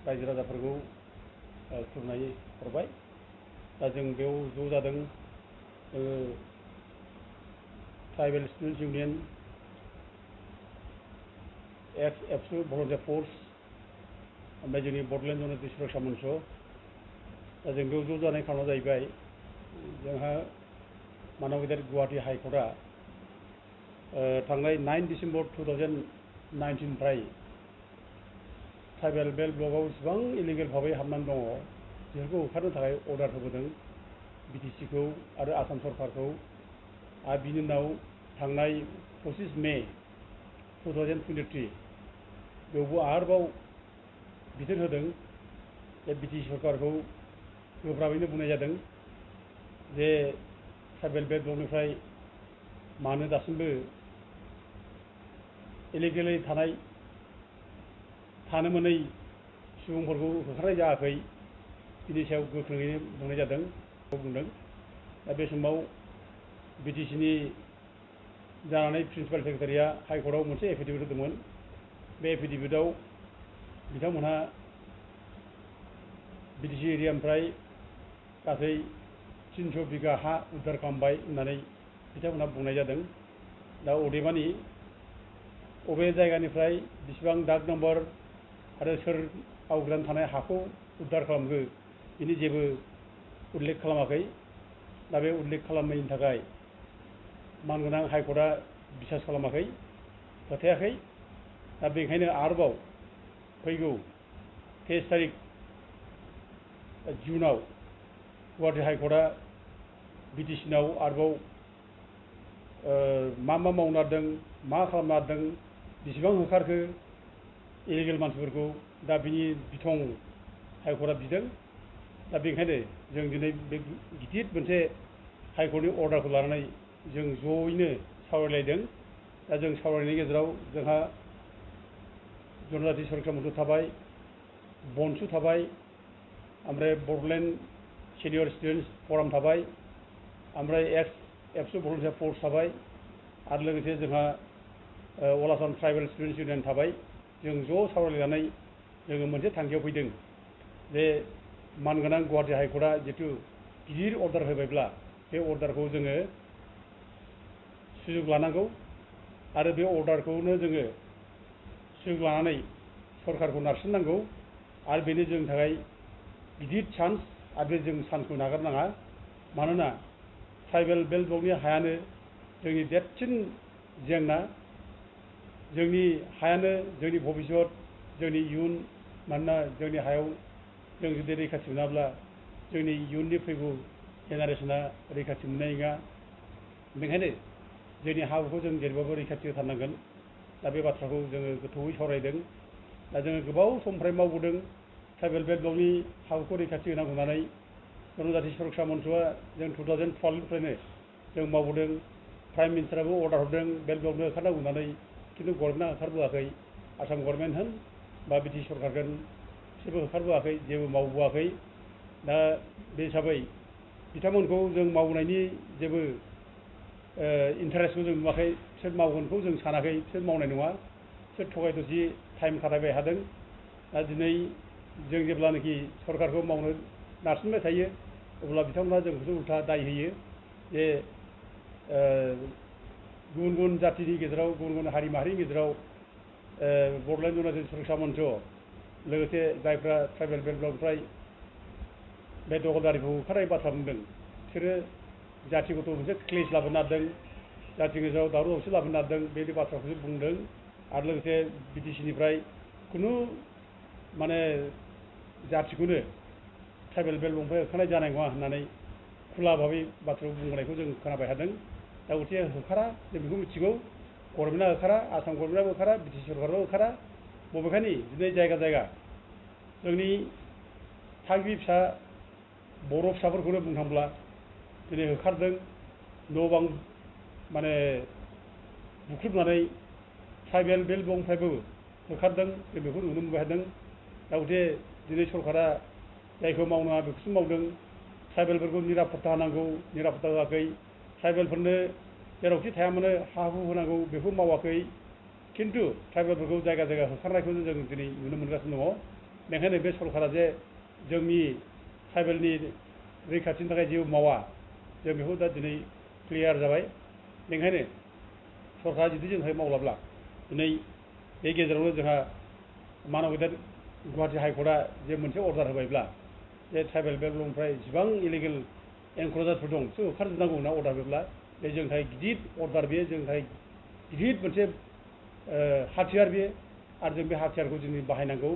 रायजो राजाफोरखौ खुलुमनाय हरबाय। दा जों बेयाव ज' जादों ट्राइबेल स्टुडेन्ट्स इउनियन, एक्स एबसु भलन्टियार फर्स, ओमफ्राय जोंनि बड'लेण्ड जनजाति सुरक्षा मन्च। दा जों बेयाव ज' जानाय खारना जाहैबाय जोंहा मानव गेदेर गुवाहाटी हाइकर्टआ थांनाय 9 डिसेम्बर 2019 निफ्राय ट्राइबेल बेल्ट ब्लकआव जेसेबां इलिगेल भाबै हाबनानै दङ बेफोरखौ होखारनो थाखाय अर्डार होबोदों BTC खौ आरो आसाम सरकारखौ। आरो बिनि उनाव थांनाय 25 मे 2023 बेयावबो आरोबाव बिथोन होदों। बे BTC सरकारखौ गोब्राबैनो बुंनाय जादों जे ट्राइबेल बेल्ट ब्लकनिफ्राय मानो दासिमबो इलिगेलै थानो मोनै सुबुंफोरखौ होखारनाय जायाखै, बिनि सायाव गोख्रोङैनो बुंनाय जादों बुंदों। दा बे समाव BTC नि जानानै प्रिन्सिपाल सेक्रेटारिया हाइकर्टआव मोनसे एफिडेभिट होदोंमोन। बे एफिडेभिटआव बिथांमोनहा BTC एरियानिफ्राय गासै 300 बिगा हा उद्धार खालामबाय होननानै बिथांमोनहा बुंनाय जादों। दा अदेबानि अबे जायगानिफ्राय बेसेबां दाग नम्बर आरो सोर आवग्रिनानै थानाय हाखौ उद्धार खालामखो बिनि जेबो उल्लेख खालामाखै। दा बे उल्लेख खालामैनि थाखाय मानगोनां हाइकर्टआ बिसास खालामाखै, फोथायाखै। दा बेनिखायनो आरोबाव फैगौ 23 तारिख जुनाव गुवाहाटी हाइकर्टआ BTC नाव आरोबाव मा मावनो नागिरदों, मा खालामनो नागिरदों, बेसेबां होखारखो इलिगेल मानसिफोरखौ, दा बिनि बिथं हाइकर्टआ बिदों। दा बेनिखायनो जों दिनै बे गिदिर मोनसे हाइकर्टनि अर्डारखौ लानानै जों ज'यैनो सावरायलायदों। दा जों सावरायनायनि गेजेराव जोंहा जनजाति सुरक्षा मन्च थाबाय, बनसु थाबाय, ओमफ्राय बड'लेण्ड सिनियर स्टुडेन्ट्स फराम थाबाय, ओमफ्राय एक्स एबसु भलन्टियार फर्स थाबाय, आरो लोगोसे जोंहा अल आसाम ट्राइबेल स्टुडेन्ट्स इउनियन थाबाय। जों ज' सावरायलायनानै जोङो मोनसे थांखियाव फैदों जे मानगोनां गुवाहाटी हाइकर्टआ जिथु गिदिर अर्डार होबायब्ला बे अर्डारखौ जोङो सुजुग लानांगौ आरो बे अर्डारखौनो जोङो सुजुग लानानै सरकारखौ नारसिननांगौ। आरो बेनो जोंनि थाखाय गिदिर चान्स, आरो बे जों चान्सखौ नागारनाङा। मानोना ट्राइबेल बेल्ट ब्लकनि हायानो जोंनि देरसिन जेंना। जोंनि हायानो जोंनि भबिष्यत, जोंनि इयुन। मानोना जोंनि हायाव जों जुदि रैखाथि मोनाब्ला जोंनि इयुननि फैगौ जेनेरेसना रैखाथि मोननाय नङा। बेनिखायनो जोंनि हाखौ जों जेरैबाबो रैखाथि होथारनांगोन। दा बे बाथ्राखौ जोङो गोथौयै सावरायदों। दा जोङो गोबाव समनिफ्राय मावबोदों ट्राइबेल बेल्ट ब्लकनि हाखौ रैखाथि होनांगौ होननानै। जनजाति सुरक्षा मन्चआ जों 2012 निफ्रायनो जों मावबोदों। प्राइम मिनिस्टाराबो अर्डार हरदों बेल्ट ब्लकनो होखारनांगौ होननानै, खिन्थु गभर्नमेन्टआ होखारबोआखै। आसाम गभर्नमेन्ट होन बा BTC सरकार होन बिसोरबो होखारबोआखै, जेबो मावबोआखै। दा बे हिसाबै बिथांमोनखौ जों मावनायनि जेबो इन्टारेस्टखौ जों नुवाखै। बिसोर मावगोनखौ जों सानाखै, बिसोर मावनाय नङा। बिसोर थगाय थसि टाइम खाथायबाय थादों। दा दिनै जों जेब्लानाखि सरकारखौ मावनो नारसिनबाय थायो अब्ला बिथांमोना जोंखौसो उल्था दाय होयो जे गुबुन गुबुन जातिनि गेजेराव, गुबुन गुबुन हारि माहारिनि गेजेराव बड'लेण्ड जनजाति सुरक्षा मन्च लोगोसे जायफ्रा ट्राइबेल बेल्ट ब्लकनिफ्राय बे दखलदारिखौ होखारनाय बाथ्रा बुंदों, बिसोरो जातिगत मोनसे क्लेश लाबोनो नागिरदों, जाति गेजेराव दावराव दावसि लाबोनो नागिरदों, बे बाथ्राखौसो बुंदों। आरो लोगोसे BTC निफ्राय खुनु माने जातिखौनो ट्राइबेल बेल्ट ब्लकनिफ्राय होखारनाय जानाय नङा होननानै खुला भाबै बाथ्राखौ बुंबोनायखौ जों खोनाबाय थादों। दा गथिखे होखारा, जों बेखौ मिथिगौ। गभर्नमेन्टआ होखारा, आसाम गभर्नमेन्टआबो होखारा, BTC सरकाराबो होखारा। बबेखानि दिनै जायगा जायगा जोंनि थागिबि फिसा बर' फिसाफोरखौनो बुंनो थांब्ला दिनै होखारदों, न' बां माने बुख्रुबनानै ट्राइबेल बेल्ट ब्लकनिफ्रायबो होखारदों। जों बेखौ नुनो मोनबाय थादों। दा गथिखे दिनै सरकारा जायखौ मावनाङा बेखौसो मावदों। ट्राइबेलफोरखौ निरापत्ता होनांगौ, निरापत्ता होआखै। ट्राइबेलफोरनो जेरावखि थाया मानो हा हु होनांगौ, बेखौ मावाखै। खिन्थु ट्राइबेलफोरखौ जायगा जायगा होखारनायखौ जों दिनै नुनो मोनगासिनो दङ। बेनिखायनो बे सरकारा जे जोंनि ट्राइबेलनि रैखाथिनि थाखाय जेबो मावा जों बेखौ दा दिनै क्लियार जाबाय बेनिखायनो सरकारा जुदि जोंनि थाखाय मावलाब्ला दिनै बे गेजेरावनो जोंहा मानव गेदेर गुवाहाटी हाइकर्टआ जे मोनसे अर्डार होबायब्ला जे ट्राइबेल बेकग्राउन्डनिफ्राय जेसेबां इलिगेल एनक्ल'जारफोर दं बिसोर होखारजोबनांगौ होनना अर्डार होब्ला बे जोंनि थाखाय गिदिर अर्डार बेयो जोंनि थाखाय गिदिर मोनसे हाथियार बेयो आरो जों बे हाथियारखौ जों बाहायनांगौ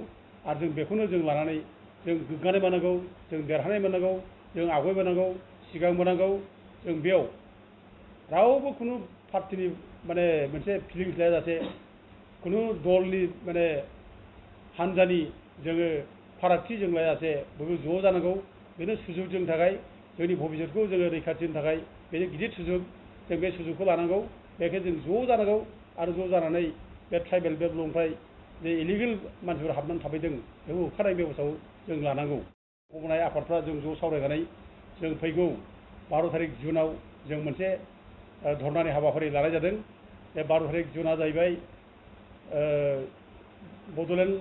आरो जों बेखौनो जों लानानै जों गोग्गानाय मोननांगौ जों देरहानाय मोननांगौ जों आवगायबोनांगौ सिगांबोनांगौ जों बेयाव रावबो खुनु पार्टिनि माने मोनसे फिलिंस लायाजासे खुनु दलनि माने हानजानि जोङो फारागथि जों लायाजासे बयबो ज' जानांगौ बेनो सुजुग जोंनि थाखाय जोंनि भबिष्यतखौ जोङो रैखाथिनि थाखाय बेनो गिदिर सुजुग जों बे सुजुगखौ लानांगौ बेखायनो जों ज' जानांगौ आरो ज' जानानै बे ट्राइबेल बेकग्राउन्डनिफ्राय जे इलिगेल मानसिफोर हाबनानै थाफैदों बेखौ होखारनाय बेब'स्थाखौ जों लानांगौ गबनाय आफादफ्रा जों ज' सावरायनानै जों फैगौ 12 तारिख जुनाव जों मोनसे धरनानि हाबाफारि लानाय जादों बे 12 तारिख जुना जाहैबाय बड'लेण्ड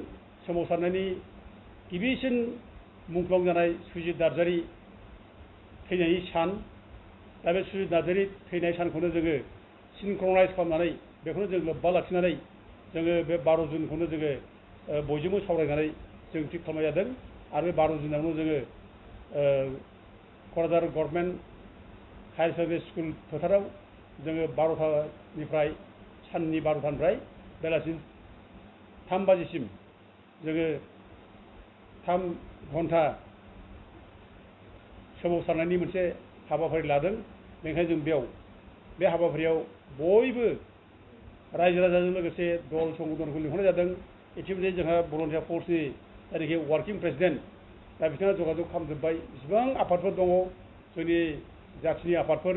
सोमावसारनायनि गिबिसिन मुंख्लं जानाय सुजित नार्जारी थैनायनि सान दा बे सुजित नार्जारी थैनाय सानखौनो जोङो सिनक्रनाइज खालामनानै बेखौनो जों लोब्बा लाखिनानै जोङो बे 12 जुनखौनो जोङो बयजोंबो सावरायनानै जों थिग खालामनाय जादों आरो बे 12 जुनावनो जोङो Kokrajhar government higher secondary school फोथाराव जोङो 12टानिफ्राय साननि 12टानिफ्राय बेलासि 3 बाजिसिम जोङो 3 घन्टा सोमावसारनायनि मोनसे हाबाफारि लादों बेनिखायनो जों बेयाव बे हाबाफारियाव बयबो रायजो राजाजों लोगोसे दल संगठनखौ लिंहरनाय जादों इतिमধ্যे जोंहा भलन्टियार फर्सनि जायनाखि वार्किं प्रेसिडेन्ट दा बिथाङा जगाजग खालामजोब्बाय जेसेबां आफादफोर दङ जोंनि जाथिनि आफादफोर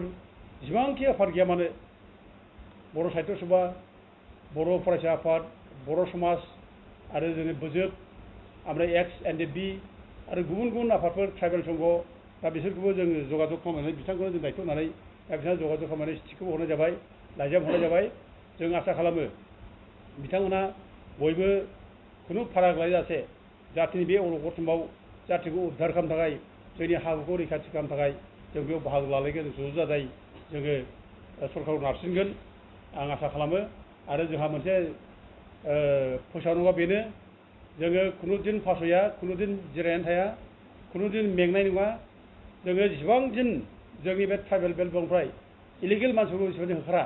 जेसेबांखि आफाद गैया मानो बर' साहित्य सभा बर' फरायसा आफाद बर' समाज आरो जोंनि बोजोब ओमफ्राय एक्स एनडिएफबि आरो गुबुन गुबुन आफादफोर ट्राइबेल संघ दा बिसोरखौबो जोङो जगाजग खालामनानै बिथांखौनो जों दायथ' होनानै दा बिथाङा जगाजग खालामनानै स्टिकखौ हरनाय जाबाय लाइजाम हरनाय जाबाय जों आसा खालामो बिथांमोना बयबो खुनु फाराग लायाजासे जातिनि बे अलखद समाव जातिखौ उद्धार खालामनो थाखाय जोंनि हारिमुखौ रैखाथि खालामनो थाखाय जों बेयाव बाहागो लालायगोन ज' जाजाय जोङो सरकारखौ नारसिनगोन आं आसा खालामो आरो जोंहा मोनसे फोसावनांगौआ बेनो जोङो खुनुदिन फासया खुनुदिन जिरायनानै थाया खुनुदिन मेंनाय नङा जोङो जेसेबां दिन जोंनि बे ट्राइबेल बेल्टनिफ्राय इलिगेल मानसिफोरखौ जेसेबां होखारा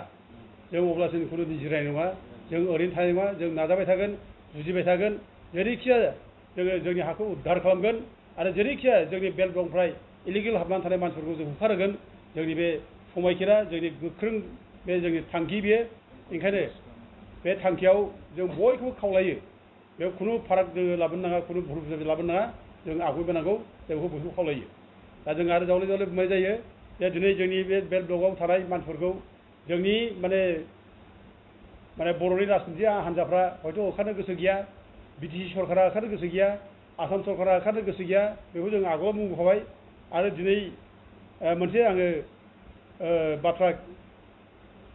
जों अब्लासिम खुनुदिन जिरायनाय नङा जों ओरैनो थानाय नङा जों नाजाबाय थागोन जुजिबाय थागोन जेरैखिजाया जोङो जोंनि हाखौ उद्धार खालामगोन आरो जेरैखिजाया जोंनि बेल्टनिफ्राय इलिगेल हाबनानै थानाय मानसिफोरखौ जों होखारहोगोन जोंनि बे समायखिरा जोंनि गोख्रों बे जोंनि थांखि बेयो ओंखायनो बे थांखियाव जों बयखौबो खावलायो बेयाव खुनु फाराग जोङो लाबोनो नाङा खुनु भुल बुजाय लाबोनो नाङा जों आवगायबोनांगौ जों बेखौ बयखौबो खावलायो दा जों आरो जावले जावले बुंनाय जायो जे दिनै जोंनि बे बेल्ट ब्लकआव थानाय मानसिफोरखौ जोंनि माने बर'नि राजखान्थि हान्जाफ्रा हयथ' होखारनो गोसो गैया बिटिसि सरकारा होखारनो गोसो गैया आसाम सरकारा होखारनो गोसो गैया बेखौ जों आगोलाव बुंबोखाबाय आरो दिनै मोनसे आङो बाथ्रा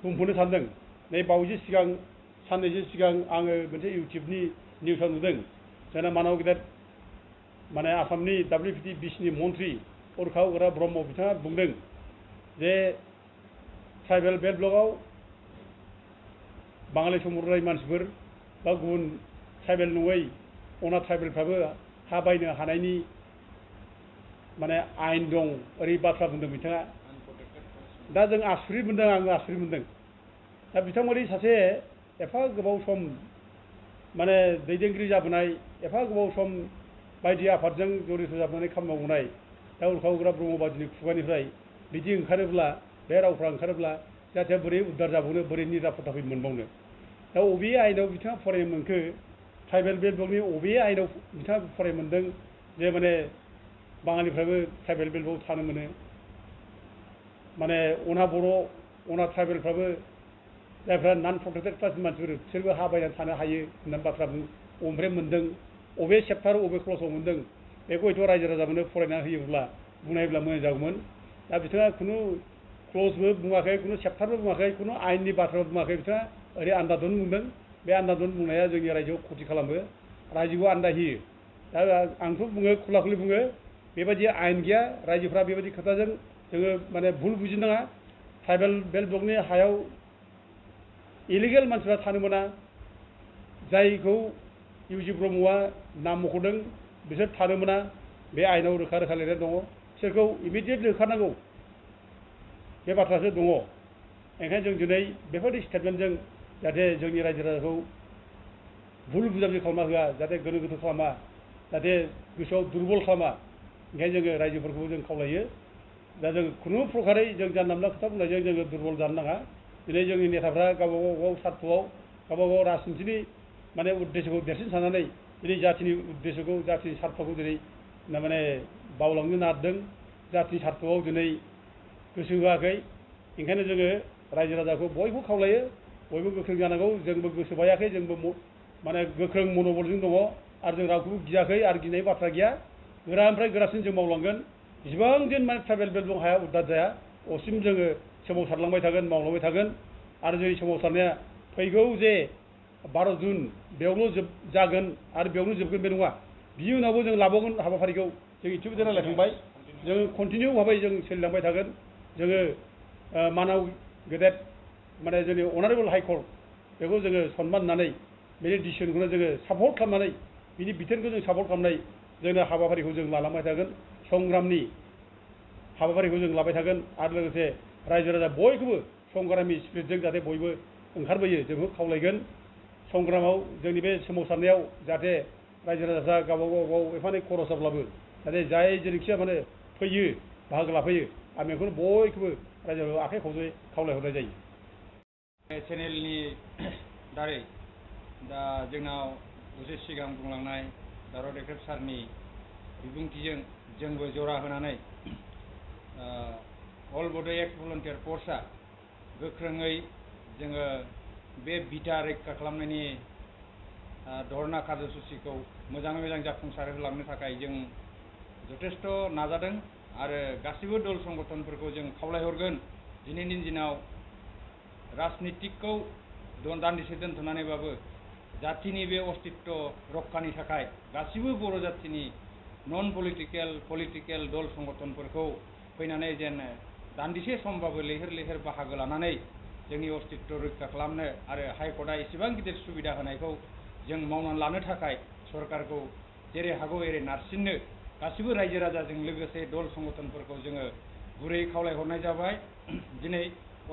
बुंफोरनो सानदों नै बावैसो सिगां साननैसो सिगां आङो मोनसे इउटुबनि निउसाव नुदों जोंना मानव गेदेर माने आसामनि WPT बिसिनि मन्त्रि उरखाव गोरा ब्रह्म बिथाङा बुंदों जे ट्राइबेल बेल्ट ब्लकआव बाङालि सम्प्रदाय मानसिफोर बा गुबुन ट्राइबेल नङै अना ट्राइबेलफ्राबो हा बायनो हानायनि माने आयेन दं ओरै बाथ्रा बुंदों बिथाङा दा जों आसुरित मोनदों आं आसुरित मोनदों दा बिथांमोननि सासे एफा गोबाव सम माने दैदेनगिरि जाबोनाय एफा गोबाव सम बायदि आफादजों जड़ित जाबनानै खामानि मावनाय दा उरखाव गोरा ब्रह्मबादिनि खुगानिफ्राय बिदि ओंखारोब्ला बे रावफ्रा ओंखारोब्ला जाहाथे बोरै उद्धार जाबावनो बोरै निरापत्ता मोनबावनो दा अबे आयेनाव बिथाङा फरायनो मोनखो ट्राइबेल बेल्ट ब्लकनि अबे आयेनाव बिथाङा फरायनो मोनदों जे माने बाङालिफ्राबो ट्राइबेल बेल्ट ब्लकआव थानो मोनो माने अना बर' अना ट्राइबेलफ्राबो जायफ्रा नन प्रटेक्टेड क्लासनि मानसिफोर बिसोरबो हा बायनानै थानो हायो होननानै बाथ्रा अबेनिफ्राय मोनदों अबे चेप्टार अबे क्लसाव मोनदों बेखौ हयथ' रायजो राजाफोरनो फरायनानै होयोब्ला बुंनायब्ला मोजां जागौमोन दा बिथाङा खुनु क्लजबो बुङाखै खुनु चेप्टारबो बुङाखै खुनु आयेननि बाथ्राबो बुङाखै बिथाङा ओरै आन्दाजों बुंदों बे आन्दाजों बुंनाया जोंनि रायजोआव खथि खालामो रायजोखौ आन्दायहोयो दा आंथ' बुङो खुला खुलि बुङो बेबायदि आयेन गैया रायजोफ्रा बेबायदि खोथाजों जोङो माने भुल बुजिनाङा ट्राइबेल बेल्ट ब्लकनि हायाव इलिगेल मानसिफ्रा थानो मोना जायखौ इउजि ब्रह्मआ नाम मख'दों बिसोर थानो मोना बे आयेनाव रोखा रोखा लिरनाय दङ बिसोरखौ इमिडियेटलि होखारनांगौ बे बाथ्रासो दङ ओंखायनो जों दिनै बेफोरबायदि स्टेटमेन्टजों जाहाथे जोंनि रायजो राजाखौ भुल बुजाबुजि खालामना होआ जाहाथे गोनो गोथो खालामा जाहाथे गोसोआव दुरबल खालामा ओंखायनो जोङो रायजोफोरखौ जों खावलायो दा जों खुनु प्रकारै जों जानला मोनला खोथा बुंनायजों जोङो दुरबल जानो नाङा दिनै जोंनि नेताफ्रा गावबा गाव सार्थ'आव गावबा गाव राजनितिनि माने उद्देश्यखौ देरसिन साननानै दिनै जाथिनि उद्देश्यखौ जाथिनि सार्थ'खौ दिनै माने बावलांनो नारदों जाथिनि सार्थ'आव दिनै गोसो होआखै ओंखायनो जोङो रायजो राजाखौ बयबो खावलायो बयबो गोख्रों जानांगौ जोंबो गोसो बायाखै जोंबो माने गोख्रों मन'बलजों दङ आरो जों रावखौबो गियाखै आरो गिनाय बाथ्रा गैया गोरानिफ्राय गोरासिन जों मावलांगोन जेसेबां दिन माने ट्राइबेल बेल्ट ब्लक हाया उद्धार जाया असिम जोङो सोमावसारलांबाय थागोन मावलांबाय थागोन आरो जोंनि सोमावसारनाया फैगौ जे 12 जुन बेयावल' जागोन आरो बेयावनो जोबगोन बे नङा बिनि उनावबो जों लाबावगोन हाबाफारिखौ जों इटिभिजों रायज्लायखांबाय जों कन्टिनिउ भाबै जों सोलिलांबाय थागोन जोङो मानाव गेदेर माने जोंनि अनारेबल हाइकर्ट बेखौ जोङो सनमान होनानै बेनि डिसिसनखौनो जोङो सापर्ट खालामनानै बिनि बिथोनखौ जों सापर्ट खालामनाय जोंनो हाबाफारिखौ जों लालांबाय थागोन संग्रामनि हाबाफारिखौ जों लाबाय थागोन आरो लोगोसे रायजो राजा बयखौबो संग्रामि स्पिरिटजों जाहाथे बयबो ओंखारबोयो जोंखौ खावलायगोन संग्रामाव जोंनि बे सोमावसारनायाव जाहाथे रायजो राजाफ्रा गावबा गाव एफा एनै खरस जाब्लाबो जाहाथे जाय जेरैखिया माने फैयो बाहागो लाफैयो आं बेखौनो बयखौबो रायजो राजाखौ आखाइ खबजों खावलायहरनाय जायो चेनेलनि दारै दा जोंनाव दसे सिगां बुंलांनाय दारद एक्रेब सारनि बिबुंथिजों जोंबो जरा होनानै अल बड' एक्ट भलन्टियार फर्सआ गोख्रोङै जोङो बे बिथा रैखा खालामनायनि धरना कार्यसुचिखौ मोजाङै मोजां जाफुंसार होलांनो थाखाय जों जथेस्थ' नाजादों आरो गासिबो दल संगठनफोरखौ जों खावलायहरगोन दिनैनि दिनाव राजनितिकखौ दान्दिसे दोनथ'नानैबाबो जातिनि बे अस्तित्व रक्षानि थाखाय गासिबो बर' जातिनि नन पलिटिकेल दल संगठनफोरखौ फैनानै जेन दान्दिसे समबाबो लैहोर लैहोर बाहागो लानानै जोंनि अस्तित्व रैखा खालामनो आरो हाइकर्टआ एसेबां गिदिर सुबिदा होनायखौ जों मावनानै लानो थाखाय सरकारखौ जेरै हागौ एरै नारसिननो गासिबो रायजो राजाजों लोगोसे दल संगठनफोरखौ जोङो गुरै खावलायहरनाय जाबाय दिनै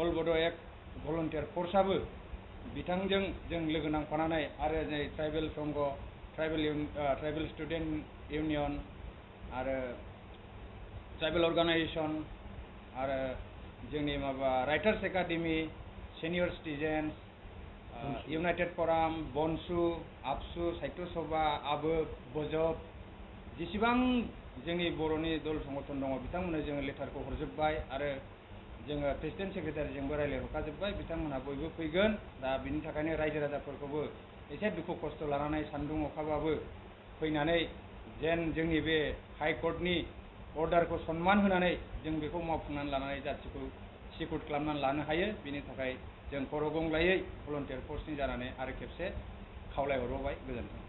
अल बड' एक्ट भलन्टियार फर्सआबो बिथांजों जों लोगो नांफानानै आरो नै ट्राइबेल संघ ट्राइबेल स्टुडेन्ट इउनियन आरो ट्राइबेल अर्गानाइजेसन आरो जोंनि माबा writers academy senior citizens united forum BANSU ABSU साहित्य सभा आबोब बजब जेसेबां जोंनि बर'नि दल संगठन दङ बिथांमोननो जोङो लेटारखौ हरजोब्बाय आरो जोङो प्रेसिडेन्ट सेक्रेटारिजोंबो रायज्लायहरखाजोब्बाय बिथांमोनहा बयबो फैगोन दा बिनि थाखायनो रायजो राजाफोरखौबो एसे दुखु खस्थ' लानानै सान्दुं अखाबाबो फैनानै जेन जोंनि बे हाइकर्टनि अर्डारखौ सनमान होनानै जों बेखौ मावफुंनानै लानानै जाथिखौ सिकिउर खालामनानै लानो हायो बिनि थाखाय जों खर' गंग्लायै भलन्टियार फर्सनि जानानै आरो खेबसे खावलायहरबावबाय गोजोन्थों।